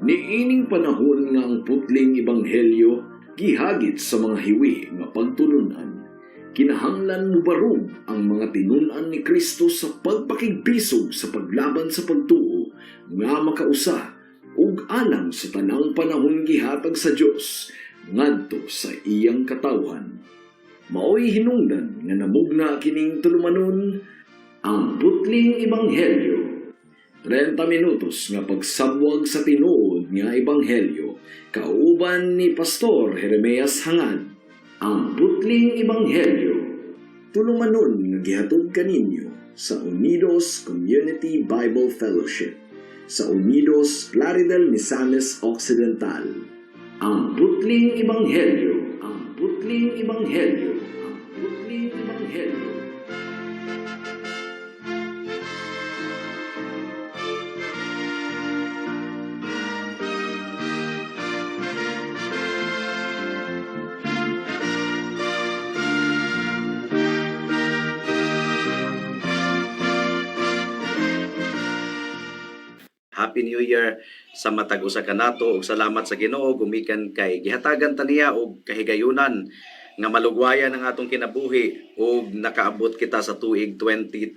Niining panahon nga ang putling ebanghelyo gihagit sa mga hiwi nga pagtulunan, kinahanglan mubarog ang mga tinun-an ni Kristo sa pagpakigbisog sa paglaban sa pagtuo nga makausa ug alang sa tanang panahon gihatag sa Dios ngadto sa iyang katawhan. Maoy hinungdan nga namugna kining tulumanon, Ang Putling Ebanghelyo. 30 minutos nga pagsabwag sa tinuod nga ebanghelyo kauban ni Pastor Jeremias Hangad. Ang Putling Ebanghelyo. Tulumanon nga gihatod kaninyo sa Unidos Community Bible Fellowship sa Unidos, Plaridel, Misamis Occidental. Ang Putling Ebanghelyo. Ang Putling Ebanghelyo. Ang Putling Ebanghelyo. Happy New Year sa matag usa kanato ug salamat sa Ginoo gumikan kay gihatagan ta niya og kahigayunan nga malugwayan ang atong kinabuhi ug nakaabot kita sa tuig 2022.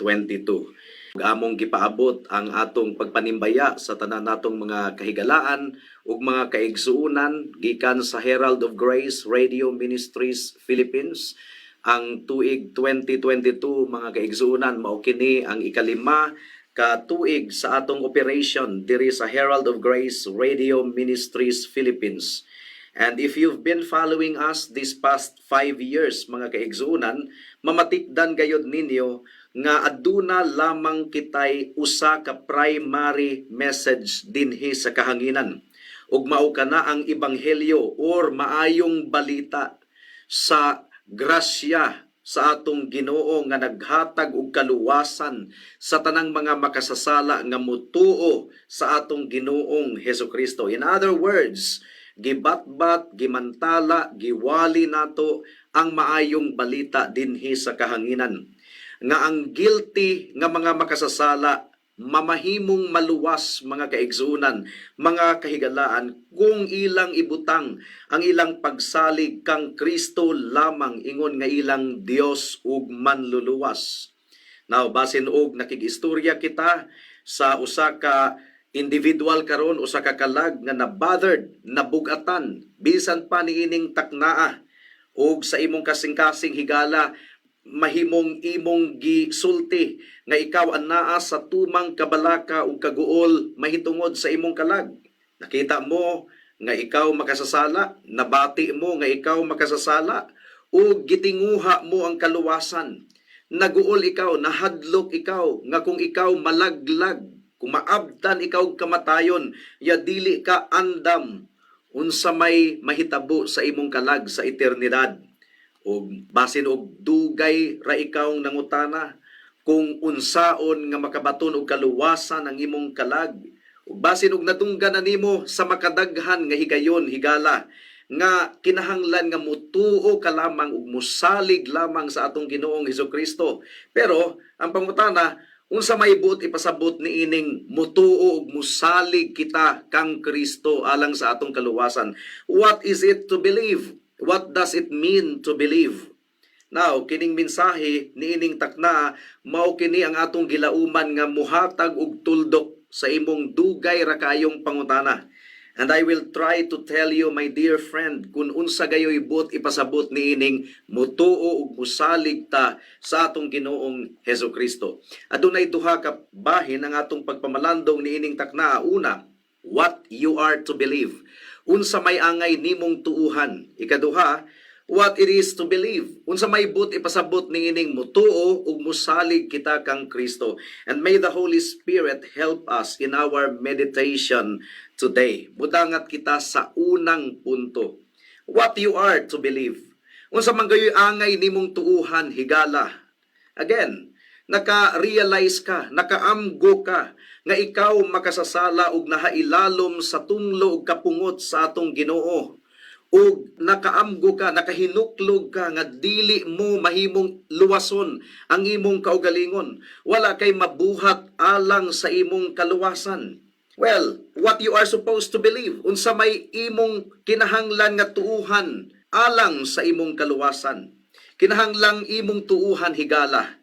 Ug among gipaabot ang atong pagpanimbaya sa tanan natong mga kahigalaan ug mga kaigsuonan gikan sa Herald of Grace Radio Ministries Philippines. Ang tuig 2022, mga kaigsuonan, mao kini ang ikalima ka tuig sa atong operation diri sa Herald of Grace Radio Ministries Philippines. And if you've been following us this past 5 years, mga kaigsuonan, mamatikdan gayod ninyo nga aduna lamang kitay usa ka primary message dinhi sa kahanginan. Ug mao kana ang ebanghelyo or maayong balita sa grasya sa atong Ginoo nga naghatag og kaluwasan sa tanang mga makasasala nga mutuo sa atong Ginoong Hesukristo. In other words, gibatbat, gimantala, giwali nato ang maayong balita dinhi sa kahanginan nga ang guilty nga mga makasasala mamahimong maluwas, mga kaigsuonan, mga kahigalaan, kung ilang ibutang ang ilang pagsalig kang Kristo lamang ingon nga ilang Dios ug manluluwas. Now, basin og nakig-istorya kita sa usa ka individual karon, usa ka kalag nga na-bothered, nabugatan bisan pa niining taknaa, ug sa imong kasing-kasing, higala, mahimong imong gisulti nga ikaw anaa sa tumang kabalaka ug kaguol mahitungod sa imong kalag. Nakita mo nga ikaw makasasala, nabati mo nga ikaw makasasala, ug gitinguha mo ang kaluwasan. Naguol ikaw, nahadlok ikaw nga kung ikaw malaglag, kung maabtan ikaw og kamatayon, ya dili ka andam unsa may mahitabo sa imong kalag sa eternidad. Ug basin og dugay ra ikaw nangutana kung unsaon nga makabaton og kaluwasan ang imong kalag. Ug basin og nadunggan na nimo sa makadaghan nga higayon, higala, nga kinahanglan nga mutuo ka lamang ug musalig lamang sa atong Ginoong Hesukristo. Pero ang pangutana, unsa may buot ipasabot niining mutuo ug musalig kita kang Kristo alang sa atong kaluwasan? What is it to believe? What does it mean to believe? Now, kining mensahe niining takna mao kini ang atong gilauman nga muhatag og tuldok sa imong dugay ra kayong pangutana. And I will try to tell you, my dear friend, kung unsa gayoy buot ipasabot niining mutuo ug musalig ta sa atong Ginoong Hesus Kristo. Adunay duha ka bahin ang atong pagpamalandong niining takna. Una, what you are to believe. Unsa may angay nimong tuuhan. Ikaduha, what it is to believe. Unsa may buot ipasabot niining mutuo ug musalig kita kang Kristo. And may the Holy Spirit help us in our meditation today. Mudangat kita sa unang punto. What you are to believe. Unsa man gayoy angay nimong tuuhan, higala. Again, naka-realize ka, nakaamgo ka nga ikaw makasasala ug nahailalom sa tunglo ug kapungot sa atong Ginoo. Ug nakaamgo ka, nakahinuklog ka nga dili mo mahimong luwason ang imong kaugalingon. Wala kay mabuhat alang sa imong kaluwasan. Well, what you are supposed to believe, unsa may imong kinahanglan nga tuuhan alang sa imong kaluwasan. Kinahanglang imong tuuhan, higala,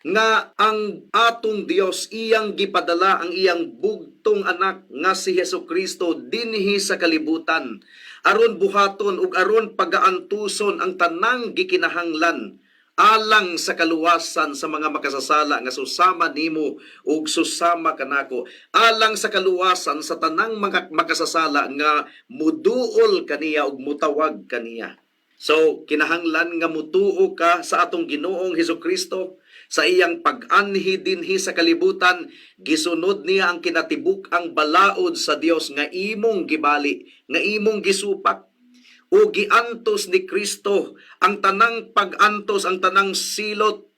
nga ang atong Dios iyang gipadala ang iyang bugtong anak nga si Hesus Kristo dinhi sa kalibutan aron buhaton ug aron pagaantuson ang tanang gikinahanglan alang sa kaluwasan sa mga makasasala nga susama nimo ug susama kanako, alang sa kaluwasan sa tanang mga makasasala nga muduol kaniya ug mutawag kaniya. So kinahanglan nga mutuo ka sa atong Ginoong Hesus Kristo. Sa iyang pag-anhi dinhi sa kalibutan, gisunod niya ang kinatibuk-ang balaod sa Dios nga imong gibali, nga imong gisupak, o giantos ni Kristo ang tanang pag-antos, ang tanang silot,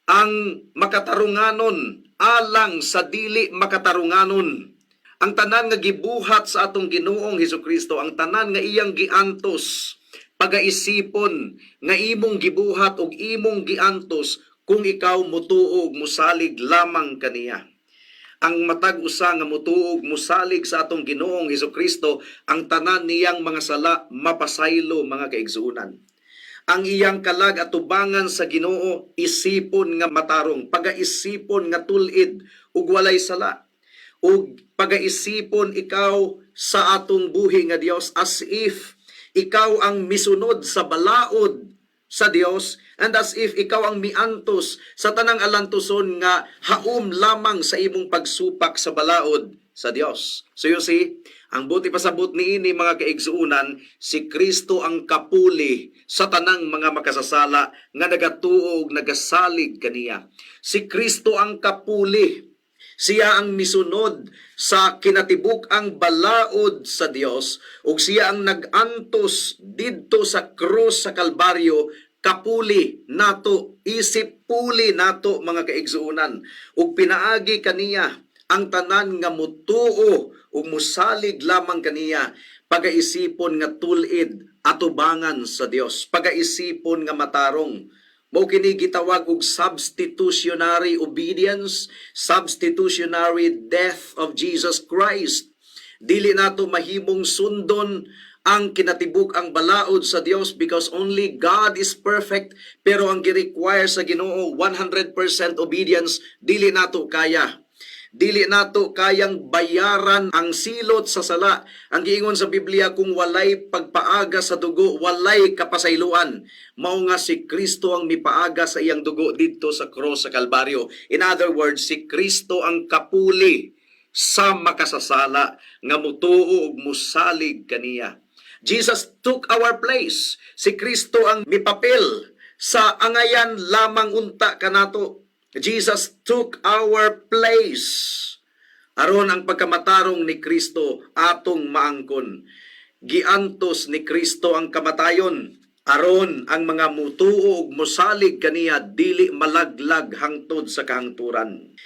ang makatarunganon alang sa dili makatarunganon. Ang tanan nga gibuhat sa atong Ginoong Hesus Kristo, ang tanan nga iyang giantos, pagaisipon nga imong gibuhat ug imong giantos kung ikaw mutuo ug musalig lamang kaniya. Ang matag usa nga mutuo ug musalig sa atong Ginoong Hesus Kristo, ang tanan niyang mga sala mapasaylo, mga kaigsuonan. Ang iyang kalag atubangan sa Ginoo isipon nga matarong, pagaisipon nga tul-id ug walay sala. Ug pagaisipon ikaw sa atong buhi nga Dios as if ikaw ang misunod sa balaod sa Dios and as if ikaw ang miantos sa tanang alantuson nga haom lamang sa imong pagsupak sa balaod sa Dios. So you see, ang buot ipasabot niini, mga kaigsuunan, si Kristo ang kapuli sa tanang mga makasasala nga nagatuo ug nagasalig kaniya. Si Kristo ang kapuli. Siya ang misunod sa kinatibuk-ang balaod sa Dios ug siya ang nag-antos didto sa krus sa Kalbaryo kapuli nato, isip puli nato, mga kaigsuonan. Ug pinaagi kaniya, ang tanan nga mutuo ug musalig lamang kaniya pagaisipon nga tul-id atubangan sa Dios, pagaisipon nga matarong. Mao kini gitawag og substitutionary obedience, substitutionary death of Jesus Christ. Dili nato mahimong sundon ang kinatibuk-ang balaod sa Dios because only God is perfect, pero ang gi-require sa Ginoo 100% obedience, dili nato kaya. Dili nato kayang bayaran ang silot sa sala. Ang giingon sa Biblia, kung walay pagpaaga sa dugo, walay kapasayloan. Mao nga si Kristo ang mipaaga sa iyang dugo didto sa cross sa Kalbaryo. In other words, si Kristo ang kapuli sa makasasala nga mutuo ug musalig kaniya. Jesus took our place. Si Kristo ang mipapel sa angayan lamang unta kanato. Jesus took our place. Aron ang pagkamatarong ni Kristo atong maangkon. Giantos ni Kristo ang kamatayon aron ang mga mutuo ug mosalig kaniya dili malaglag hangtod sa kahangturan.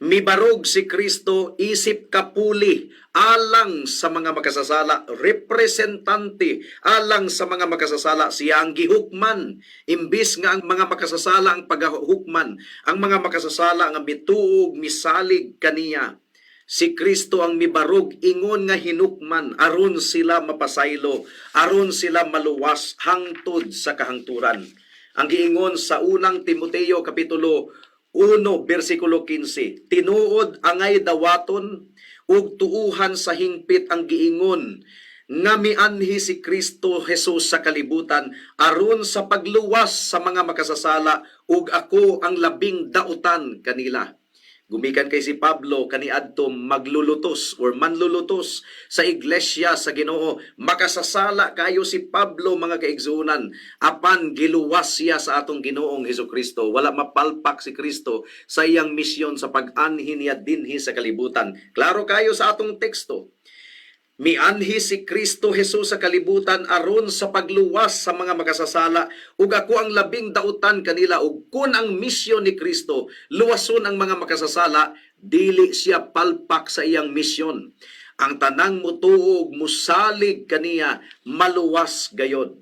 Mibarog si Kristo isip kapuli alang sa mga makasasala, representante alang sa mga makasasala. Siya ang gihukman imbis nga ang mga makasasala ang pagahukman, ang mga makasasala nga mituo ug misalig kaniya. Si Kristo ang mibarog ingon nga hinukman aron sila mapasaylo, aron sila maluwas hangtod sa kahangturan. Ang giingon sa Unang Timoteo kapitulo 1 bersikulo 15, tinuod angay dawaton ug tuuhan sa hingpit ang giingon nga mianhi si Kristo Jesus sa kalibutan aron sa pagluwas sa mga makasasala, ug ako ang labing dautan kanila. Gumikan kay si Pablo kaniadto maglulutos or manlulutos sa iglesia sa Ginoo. Makasasala kayo si Pablo, mga kaigsuonan, apan giluwas siya sa atong Ginoong Hesus Kristo. Wala mapalpak si Kristo sa iyang misyon sa pag-anhi niya dinhi sa kalibutan. Klaro kayo sa atong teksto. Mianhi si Kristo Jesus sa kalibutan aron sa pagluwas sa mga makasasala ug ako ang labing dautan kanila. Ug kun ang misyon ni Kristo luwason ang mga makasasala, dili siya palpak sa iyang misyon. Ang tanang mutuo ug musalig kaniya maluwas gayod.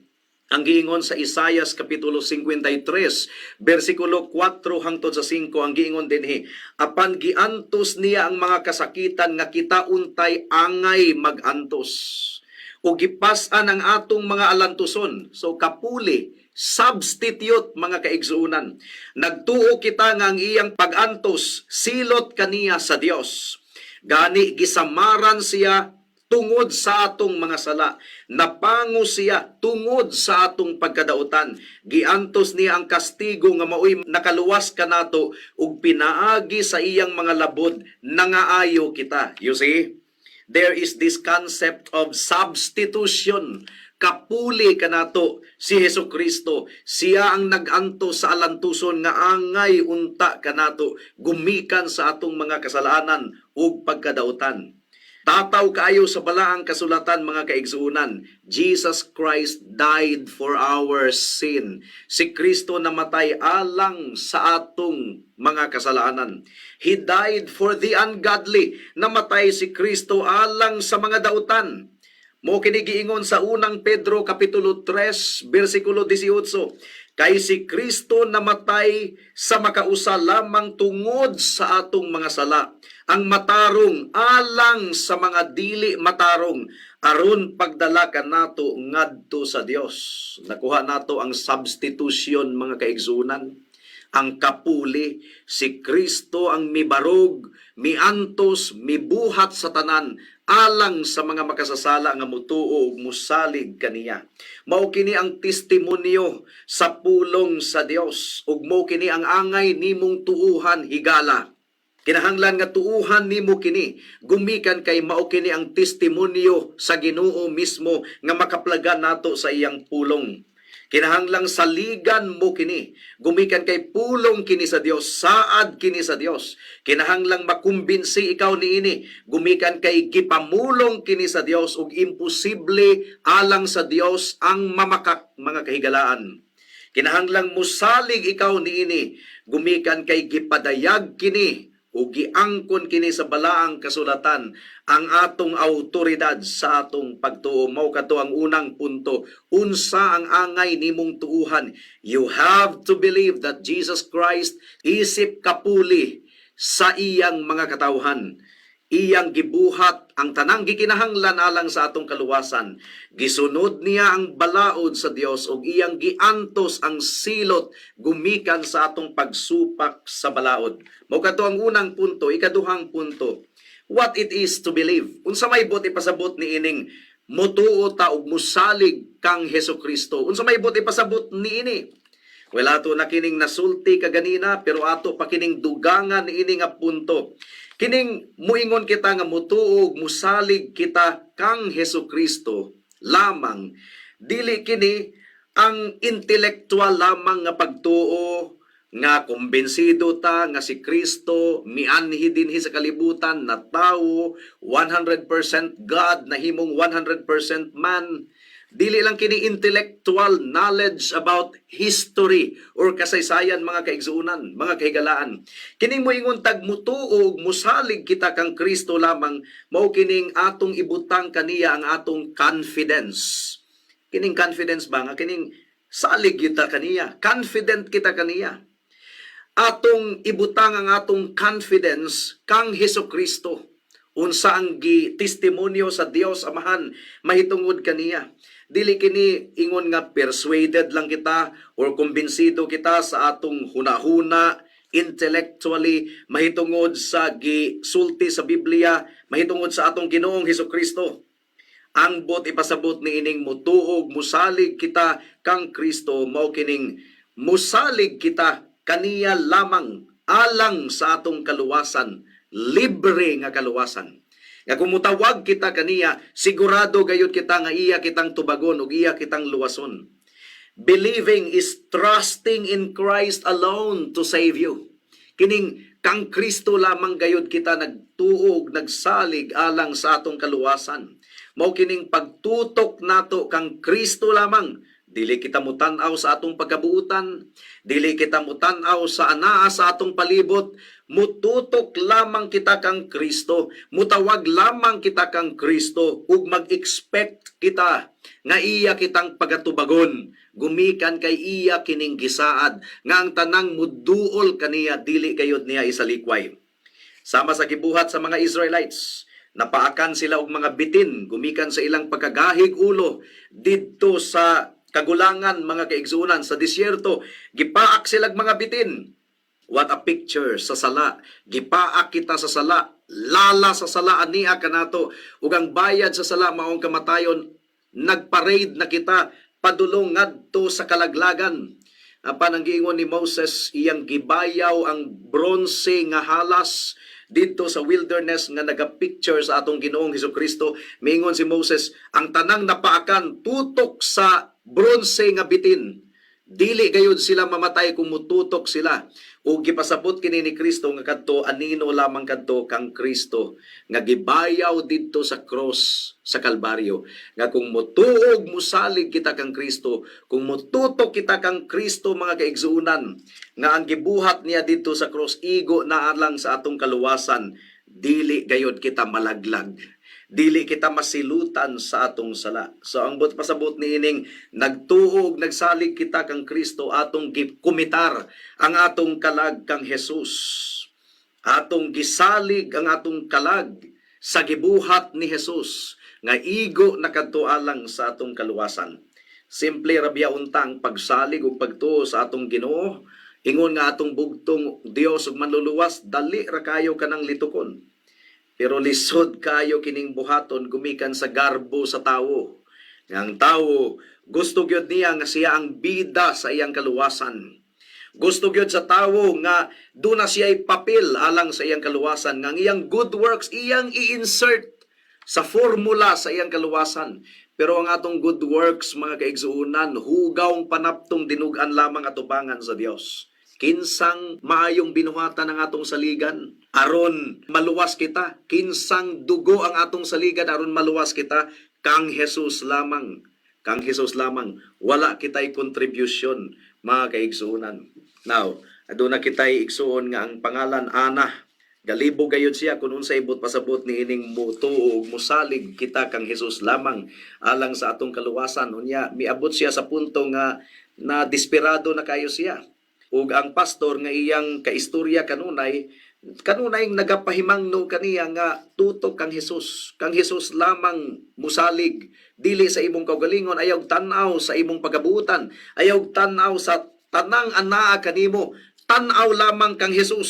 Ang giingon sa Isayas kapitulo 53, bersikulo 4 hangtod sa 5, ang giingon dinhi, "Apan giantos niya ang mga kasakitan nga kita untay angay magantos, o gipas-an ang atong mga alantuson." So kapuli, substitute, mga kaigsuonan. "Nagtuo kita nga ang iyang pagantos silot kaniya sa Dios. Gani gisamaran siya tungod sa atong mga sala. Napango siya tungod sa atong pagkadautan. Giantos niya ang kastigo nga maoy nakaluwas kanato, ug pinaagi sa iyang mga labod nangaayo kita." You see? There is this concept of substitution. Kapuli kanato si Hesus Kristo. Siya ang nag-antos sa alantuson nga angay unta kanato gumikan sa atong mga kasalanan ug pagkadautan. Tataw kaayo sa balaang kasulatan, mga kaigsuonan, Jesus Christ died for our sin. Si Kristo namatay alang sa atong mga kasalanan. He died for the ungodly. Namatay si Kristo alang sa mga dautan. Mao kini giingon sa Unang Pedro kapitulo 3 bersikulo 18. "Kay si Kristo namatay sa makausa lamang tungod sa atong mga sala. Ang matarong alang sa mga dili matarong, aron pagdala kanato ngadto sa Dios." Nakuha nato ang substitution, mga kaigsuonan, ang kapuli. Si Kristo ang mibarog, miantos, mibuhat sa tanan alang sa mga makasasala nga mutuo ug musalig kaniya. Mao kini ang testimonyo sa pulong sa Dios, ug mao kini ang angay nimong tuuhan, higala. Kinahanglan nga tuuhan nimo kini gumikan kay mao kini ang testimonyo sa Ginoo mismo nga makaplagan nato sa iyang pulong. Kinahanglang saligan mo kini gumikan kay pulong kini sa Dios, saad kini sa Dios. Kinahanglang makumbinsi ikaw niini gumikan kay gipamulong kini sa Dios, ug imposible alang sa Dios ang mamakak, mga kahigalaan. Kinahanglang musalig ikaw niini gumikan kay gipadayag kini ug giangkon kini sa balaang kasulatan, ang atong autoridad sa atong pagtuo. Mao kato ang unang punto. Unsa ang angay nimong tuuhan? You have to believe that Jesus Christ, isip kapuli sa iyang mga katawhan, iyang gibuhat ang tanang gikinahanglan alang sa atong kaluwasan. Gisunod niya ang balaod sa Dios ug iyang giantos ang silot gumikan sa atong pagsupak sa balaod. Mao kadto ang unang punto. Ikaduhang punto, what it is to believe. Unsa may buot ipasabot ni ining mutuo ta ug musalig kang Hesus Kristo? Unsa may buot ipasabot niini? Well, ato na kining nasulti kaganina, pero ato pa kining dugangan niini nga punto. Kining muingon kita nga mutuo ug musalig kita kang Hesus Kristo lamang, dili kini ang intelektual lamang nga pagtuo nga kumbensido ta nga si Kristo mianhi dinhi sa kalibutan na tawo, 100% God nahimong 100% man. Dili lang kini intellectual knowledge about history or kasaysayan, mga kaigsuonan, mga kahigalaan. Kining moingon tag mutuo ug musalig kita kang Kristo lamang, mao kining atong ibutang kaniya ang atong confidence. Kining confidence ba nga kining salig kita kaniya, confident kita kaniya. Atong ibutang ang atong confidence kang Hesus Kristo. Unsa ang gi testimonyo sa Dios Amahan mahitungod kaniya. Dili kini ingon nga persuaded lang kita or kumbinsido kita sa atong hunahuna intellectually mahitungod sa gisulti sa Biblia mahitungod sa atong Ginoong Hesus Kristo. Ang buot ipasabot ni ining mutuo ug musalig kita kang Kristo, mao kining musalig kita kaniya lamang alang sa atong kaluwasan, libre nga kaluwasan. Nga kung mutawag kita kaniya, sigurado gayud kita nga iya kitang tubagon ug iya kitang luwason. Believing is trusting in Christ alone to save you. Kining kang Kristo lamang gayud kita nagtuo ug nagsalig alang sa atong kaluwasan. Mao kining pagtutok nato kang Kristo lamang. Dili kita mutan-aw sa atong pagkabuutan, dili kita mutan-aw sa anaa sa atong palibot. Mututok lamang kita kang Kristo, mutawag lamang kita kang Kristo ug mag-expect kita nga iya kitang pagatubagon gumikan kay iya kining gisaad nga ang tanang muduol kaniya, dili gayud niya isalikway. Sama sa gibuhat sa mga Israelites, napaakan sila og mga bitin gumikan sa ilang pagkagahig ulo didto sa kagulangan, mga kaigsuonan, sa disyerto. Gipaak sila og mga bitin. What a picture sa sala. Gipaak kita sa sala. Lala sa sala ania kanato. Ug ang bayad sa sala maong kamatayon. Nagparade na kita padulong ngadto sa kalaglagan. Apan ang giingon ni Moses, iyang gibayaw ang bronze nga halas didto sa wilderness nga naga-picture sa atong Ginoong Hesukristo. Miingon si Moses, ang tanang napaakan tutok sa bronze nga bitin, dili gayud sila mamatay kung mututok sila. Ug gipasabot kini ni Kristo nga kadto anino lamang kadto kang Kristo nga gibayaw didto sa cross sa Kalbaryo, nga kung motuog, musalig kita kang Kristo, kung motutok kita kang Kristo, mga kaigsuonan, nga ang gibuhat niya didto sa cross igo na alang sa atong kaluwasan, dili gayud kita malaglag, dili kita masilutan sa atong sala. So ang buot pasabot niining nagtuo ug nagsalig kita kang Kristo, atong gikumitar ang atong kalag kang Jesus. Atong gisalig ang atong kalag sa gibuhat ni Jesus nga igo na kadto alang sa atong kaluwasan. Simple ra biya unta ang pagsalig ug pagtuo sa atong Ginoo. Ingon nga atong bugtong Dios ug Manluluwas, dali ra kayo kanang litukon. Pero lisod kayo kining buhaton gumikan sa garbo sa tawo. Nga ang tawo, gusto gyud niya nga siya ang bida sa iyang kaluwasan. Gusto gyud sa tawo nga duna siya'y papel alang sa iyang kaluwasan, nga ang iyang good works iyang i-insert sa formula sa iyang kaluwasan. Pero ang atong good works, mga kaigsuonan, hugawng panaptong dinugan lamang atubangan sa Dios. Kinsang maayong binuhatan ang atong saligan aron maluwas kita? Kinsang dugo ang atong saligan aron maluwas kita? Kang Jesus lamang. Kang Jesus lamang. Wala kita'y contribution, mga kaigsuonan. Now, aduna kita'y igsuon nga ang pangalan Ana. Galibo gayud siya kung unsay buot pasabot ni ining mutuo ug musalig kita kang Jesus lamang alang sa atong kaluwasan. Unya miabot siya sa punto nga na desperado na kayo siya. Ug ang pastor nga iyang kaistorya kanunay kanunay nagapahimangno kaniya nga tutok kang Jesus, kang Jesus lamang musalig, dili sa imong kaugalingon, ayaw tan-aw sa imong pagabutan, ayaw tan-aw sa tanang anaa kanimo, tan-aw lamang kang Jesus.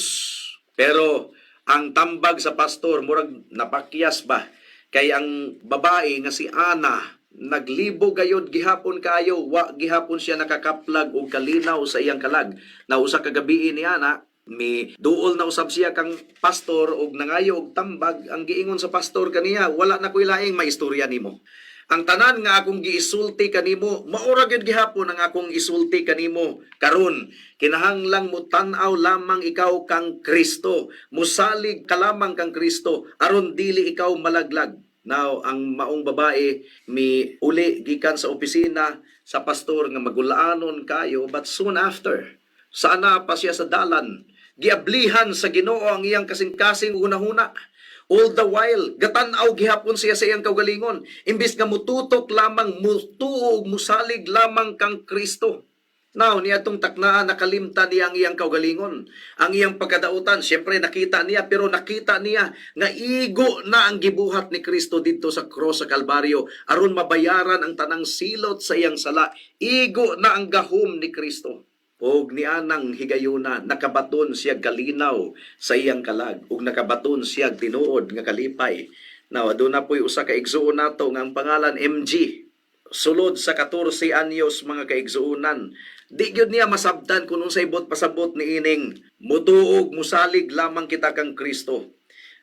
Pero ang tambag sa pastor murag napakyas ba, kay ang babae nga si Ana naglibo gayod gihapon kayo, wa gihapon siya nakakaplag og kalinaw sa iyang kalag. Na usa ka gabii ni Ana, mi duol na usab siya kang pastor og nangayo og tambag. Ang giingon sa pastor kaniya, "Wala na koy laing maistorya nimo. Ang tanan nga akong giisulti kanimo, mao ra gyud gihapon ang akong isulti kanimo karon. Kinahanglang mo tan-aw lamang ikaw kang Kristo, musalig ka lamang kang Kristo aron dili ikaw malaglag." Now, ang maong babae mi uli gikan sa opisina sa pastor nga magulaanon kayo, but soon after, sana pa siya sa dalan, giablihan sa Ginoo ang iyang kasing-kasing hunahuna. All the while, gatan-aw gihapon siya sa iyang kaugalingon. Imbis nga mututok lamang, mutuo, musalig lamang kang Kristo. Now, niadtong taknaan, nakalimtan niya ang iyang kaugalingon. Ang iyang pagkadautan, siyempre nakita niya, pero nakita niya nga igo na ang gibuhat ni Kristo didto sa cross sa Kalbaryo aron mabayaran ang tanang silot sa iyang sala. Igo na ang gahom ni Kristo. Og nianang higayuna, nakabaton siya kalinaw sa iyang kalag ug nakabaton siya tinuod nga kalipay. Now, aduna po'y usa ka igsuon nato nga ang pangalan MG. Sulod sa 14 anyos, mga kaigsuonan, di gyud niya masabtan kung unsay buot pasabot ni ining mutuog, musalig lamang kita kang Kristo.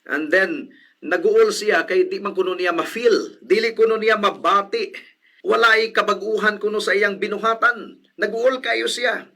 And then naguol siya kay di man kuno niya ma-feel, dili kuno niya mabati. Walay kabaguhan kuno sa iyang binuhatan. Naguol kayo siya.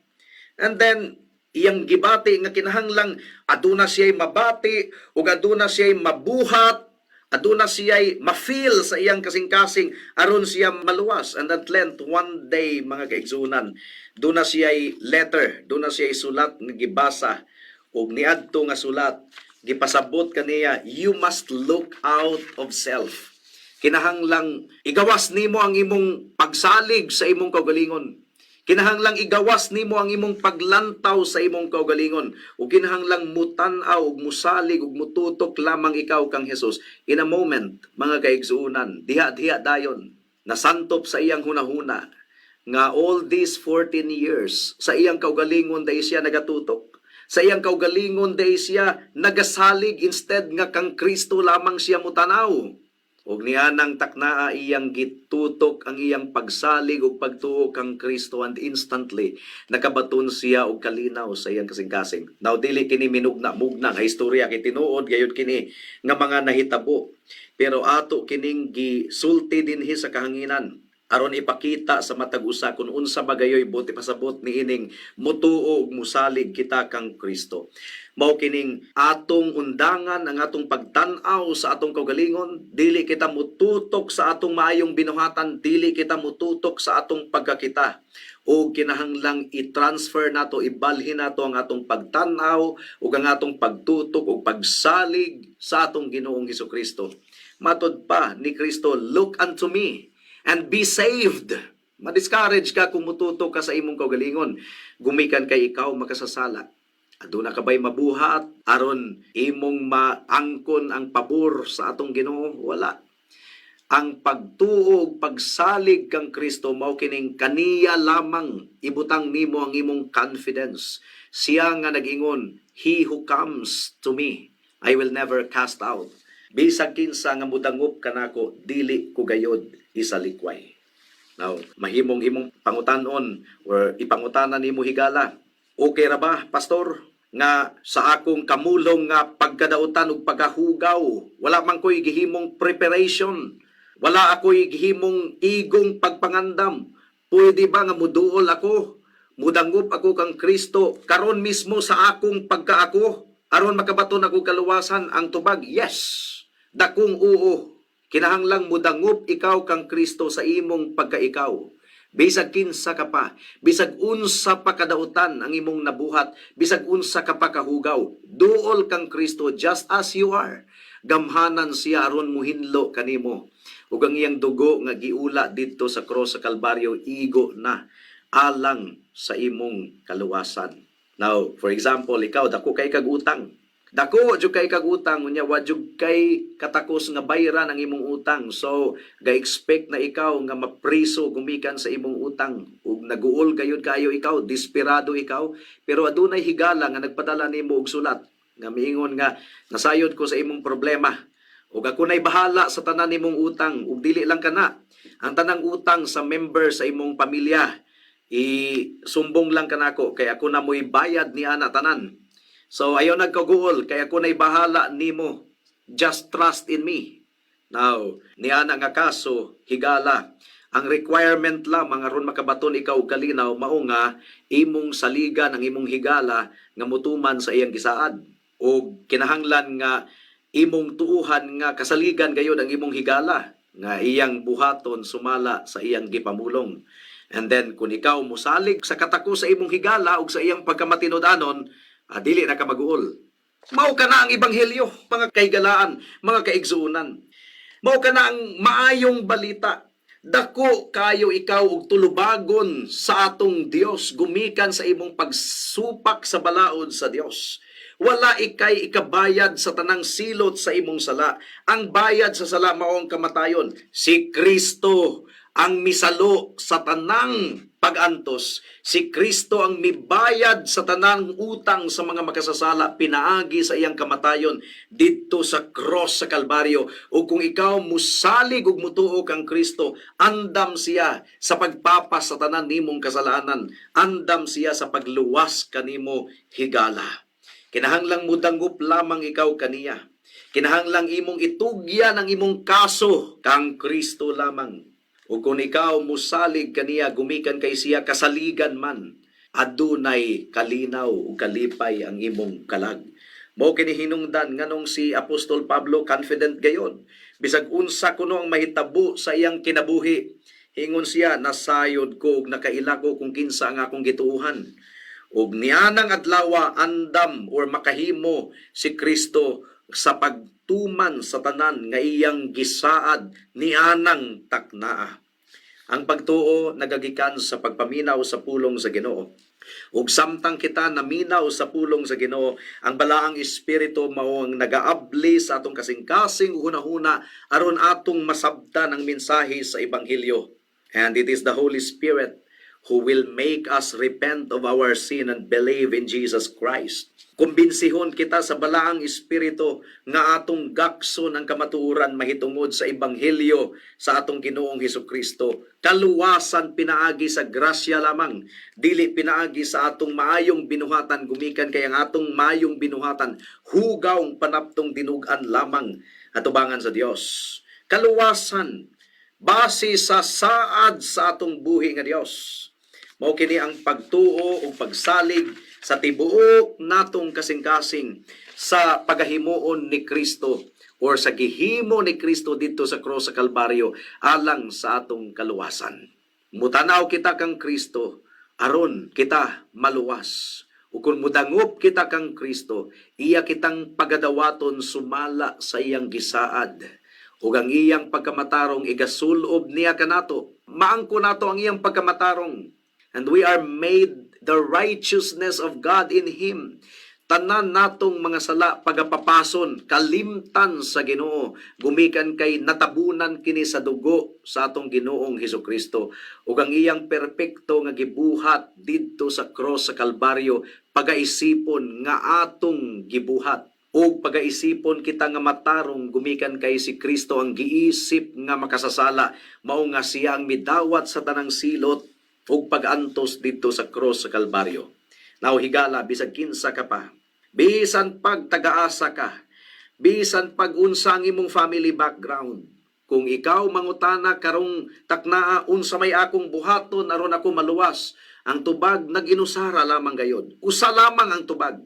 And then iyang gibati nga kinahanglang aduna siya'y mabati ug aduna siya'y mabuhat, aduna siya'y ma-feel sa iyang kasing-kasing aron siya maluwas. And at length, one day, mga kaigsunan, duna siya'y letter, duna siya'y sulat nga gibasa. Ug niadto nga sulat, gipasabot kaniya, you must look out of self. Kinahanglang igawas nimo ang imong pagsalig sa imong kaugalingon. Kinahanglang igawas nimo ang imong paglantaw sa imong kaugalingon. Ug kinahanglang mutan-aw ug musalig ug mututok lamang ikaw kang Jesus. In a moment, mga kaigsuonan, diha-diha dayon, nasantop sa iyang hunahuna nga all these 14 years sa iyang kaugalingon dahil siya nagatutok. Sa iyang kaugalingon dahil siya nagasalig instead nga kang Kristo lamang siya mutanaw. Ug nianang taknaa, iyang gitutok ang iyang pagsalig ug pagtuo kang Kristo and instantly nakabaton siya og kalinaw sa iyang kasing-kasing. Now, dili kini minugna-mugna nga istorya kay tinuod gayud kini nga mga nahitabo. Pero ato kining gisulti dinhi sa kahanginan aron ipakita sa matag usa kung unsa ba gayoy buot ipasabot niining mutuo ug musalig kita kang Kristo. Mao kining atong undangan ang atong pagtan-aw sa atong kaugalingon, dili kita mututok sa atong maayong binuhatan, dili kita mututok sa atong pagkakita. O kinahanglang i-transfer nato, ibalhin nato ang atong pagtan-aw ug ang atong pagtutok ug pagsalig sa atong Ginoong Hesukristo. Matod pa ni Kristo, "Look unto me and be saved." Ma-discourage ka kung mututok ka sa imong kaugalingon. Gumikan kay ikaw makasasala. Aduna ka ba'y mabuhat aron imong maangkon ang pabor sa atong Ginoo? Wala. Ang pagtuo ug pagsalig kang Kristo mao kining kaniya lamang ibutang nimo ang imong confidence. Siya nga nag-ingon, "He who comes to me, I will never cast out." Bisag kinsa nga mudangop kanako, dili ko gayod isalikway. Now, mahimong imong pangutanon or ipangutana nimo higala. Okay ra ba, pastor, nga sa akong kamulong nga pagkadautan ug pagkahugaw, wala man ko'y gihimong preparation, wala ako'y gihimong igong pagpangandam. Pwede ba nga muduol ako, mudangop ako kang Kristo karon mismo sa akong pagkaako, aron makabaton ako kaluwasan? Ang tubag, yes. Dakong oo. Kinahanglang mudangop ikaw kang Kristo sa imong pagkaikaw. Bisag kinsa ka pa, bisag unsa pa kadautan ang imong nabuhat, bisag unsa ka pa kahugaw, duol kang Kristo just as you are. Gamhanan siya aron muhinlo kanimo. Ug ang iyang dugo nga giula didto sa cross sa Kalbaryo, igo na alang sa imong kaluwasan. Now, for example, ikaw dako kay kag utang. Dako jud kay kag utang, unya wa jud kay katakos nga bayran ang imong utang. So, ga-expect na ikaw nga mapriso gumikan sa imong utang ug naguol gayud kayo ikaw, desperado ikaw, pero adunay higala nga nagpadala nimo og sulat nga miingon nga nasayod ko sa imong problema ug ako na'y bahala sa tanan nimong utang, ug dili lang kana, ang tanang utang sa member sa imong pamilya, isumbong lang kanako kay ako na mo'y bayad ni ana tanan. So ayaw nagkaguol kay ako na'y bahala nimo. Just trust in me. Now, niana nga kaso, higala, ang requirement lamang aron makabaton ikaw og kalinaw mao nga imong saligan ang imong higala nga mutuman sa iyang gisaad. O kinahanglan nga imong tuuhan nga kasaligan gayod ang imong higala nga iyang buhaton sumala sa iyang gipamulong. And then kung ikaw musalig sa katako sa imong higala ug sa iyang pagkamatinud-anon, dili na ka maguol. Mao kana ang ebanghelyo, mga kahigalaan, mga kaigsuonan. Mao kana ang maayong balita. Dako kayo ikaw og tulubagon sa atong Dios gumikan sa imong pagsupak sa balaod sa Dios. Wala ikay ikabayad sa tanang silot sa imong sala. Ang bayad sa sala mao ang kamatayon. Si Kristo ang misalo sa tanang pag-antos. Si Kristo ang mibayad sa tanang utang sa mga makasasala pinaagi sa iyang kamatayon didto sa cross sa Kalbaryo. O kung ikaw musalig ug mutuo kang Kristo, andam siya sa pagpapas sa tanan nimong kasalanan. Andam siya sa pagluwas kanimo, higala. Kinahanglang mudangop lamang ikaw kaniya. Kinahanglang imong itugyan ang imong kaso kang Kristo lamang. Ug kung ikaw musalig kaniya gumikan kay siya kasaligan man, adunay kalinaw ug kalipay ang imong kalag. Mao kini hinungdan nganong si Apostol Pablo confident gayod. Bisag unsa kuno ang mahitabo sa iyang kinabuhi, ingon siya, nasayod ko ug nakaila ko kung kinsa ang akong gituohan. Ug nianang adlawa, andam or makahimo si Kristo sa pagtuman sa tanan nga iyang gisaad nianang taknaa. Ang pagtuo nagagikan sa pagpaminaw sa pulong sa Ginoo. Ug samtang kita naminaw sa pulong sa Ginoo, ang Balaang Espiritu mao ang nagaabli sa atong kasing-kasing ug hunahuna aron atong masabtan ang mensahe sa ebanghelyo. And it is the Holy Spirit who will make us repent of our sin and believe in Jesus Christ. Kumbinsihon kita sa Balaang Espiritu nga atong gakson ang kamatuoran mahitungod sa ebanghelyo sa atong Ginoong Hesukristo. Kaluwasan pinaagi sa grasya lamang, dili pinaagi sa atong maayong binuhatan, gumikan kay ang atong maayong binuhatan hugawng panaptong dinugan lamang atubangan sa Dios. Kaluwasan base sa saad sa atong buhi nga Dios. Mao kini ang pagtuo ug pagsalig sa tibuok natong kasing-kasing sa pagahimuon ni Kristo or sa gihimo ni Kristo didto sa krus sa Kalbaryo alang sa atong kaluwasan. Mutanaw kita kang Kristo aron kita maluwas. Ug kung mudangop kita kang Kristo, iya kitang pagadawaton sumala sa iyang gisaad ug ang iyang pagkamatarong igasulob niya kanato. Maangko nato ang iyang pagkamatarong and we are made the righteousness of God in Him. Tanan natong mga sala pagapapason, kalimtan sa Ginoo, gumikan kay natabunan kini sa dugo sa atong Ginoong Hesukristo ug ang iyang perpekto nga gibuhat didto sa cross sa Kalbaryo pagaisipon nga atong gibuhat ug pagaisipon kita nga matarong, gumikan kay si Kristo ang giisip nga makasasala, mao nga siya ang midawat sa tanang silot ug pag-antos didto sa cross sa Kalbaryo. Now higala, bisag kinsa ka pa, bisan pag tagaasa ka, bisan pag unsa ang imong family background, kung ikaw mangutana karong taknaa, "Unsa may akong buhaton aron ako maluwas?" ang tubag nag-inusara lamang gayod. Usa lamang ang tubag.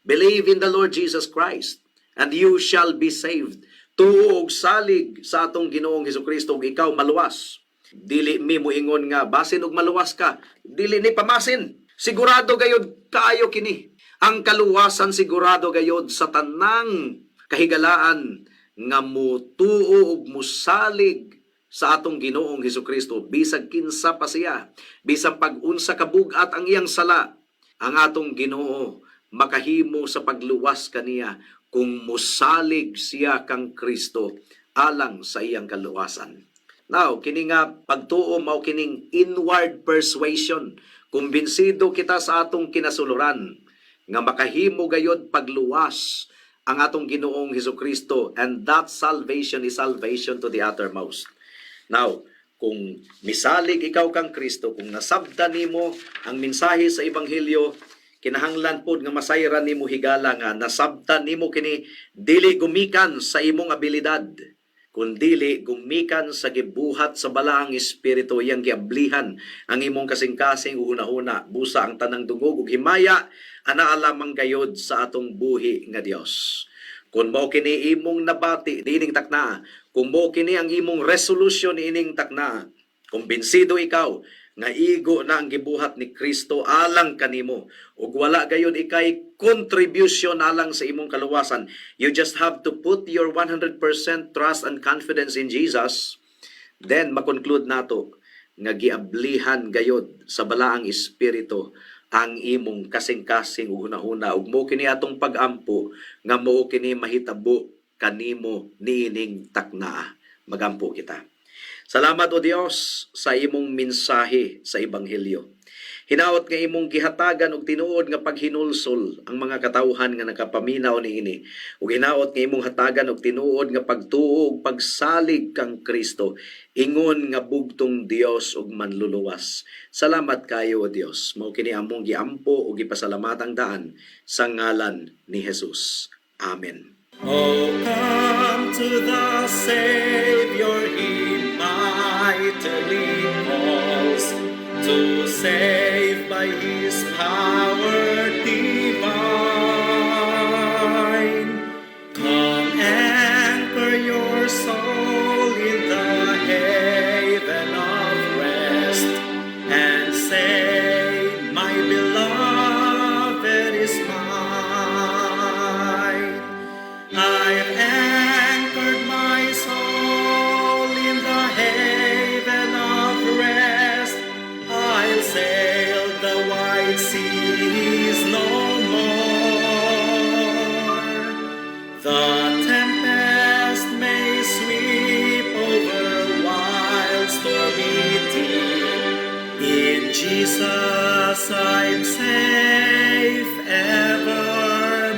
"Believe in the Lord Jesus Christ and you shall be saved." Tuo og salig sa atong Ginoong Hesukristo ug ikaw maluwas. Dili mi moingon nga basin og maluwas ka. Dili ni pamasin. Sigurado gayod kaayo kini. Ang kaluwasan sigurado gayod sa tanang kahigalaan nga mutuo ug musalig sa atong Ginoong Hesukristo, bisag kinsa pa siya, bisan pag-unsa ka bug-at ang iyang sala, ang atong Ginoo makahimo sa pagluwas kaniya kung musalig siya kang Kristo alang sa iyang kaluwasan. Now, kini nga pagtuo mao kining inward persuasion. Kumbinsido kita sa atong kinasuluran nga makahimo gayod pagluwas ang atong Ginoong Hesukristo, and that salvation is salvation to the uttermost. Now, kung misalig ikaw kang Kristo, kung nasabtan nimo ang mensahe sa ebanghelyo, kinahanglan pod nga masayran nimo, higala, nga nasabtan nimo kini dili gumikan sa imong abilidad, kundili gumikan sa gibuhat sa Balaang Espiritu, iyang giablihan ang imong kasing-kasing ug hunahuna. Busa ang tanang dungog ug himaya anaa lamang gayod sa atong buhi nga Dios. Kung mao kini imong nabati niining taknaa, kung mao kini ang imong resolution niining taknaa, kumbinsido ikaw nga igo na ang gibuhat ni Kristo alang kanimo ug wala gayud ikay contribution alang sa imong kaluwasan, you just have to put your 100% trust and confidence in Jesus, then makonclude nato nga giablihan gayod sa Balaang Espiritu ang imong kasing-kasing ug hunahuna, ug mao kini atong pag-ampo nga mao kini mahitabo kanimo niining taknaa. Magampo kita. Salamat, O Dios, sa imong mensahe sa ebanghelyo. Hinaot nga imong gihatagan og tinuod nga paghinulsol ang mga katawhan nga nakapaminaw niini. Ug hinaot nga imong hatagan og tinuod nga pagtuo ug pagsalig kang Kristo ingon nga bugtong Dios ug manluluwas. Salamat kayo, O Dios. Mao kini among giampo ug gipasalamatang daan sa ngalan ni Jesus. Amen. Oh, come to the Savior, He mightily calls to save by His power divine. Come, anchor your soul in the haven of rest and say, "My beloved Jesus I'm safe evermore.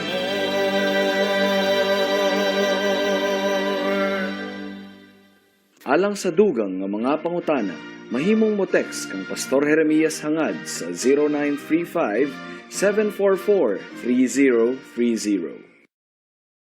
Alang sa dugang nga mga pangutana, mahimong mo text kang Pastor Jeremias Hangad sa 0935 744 3030.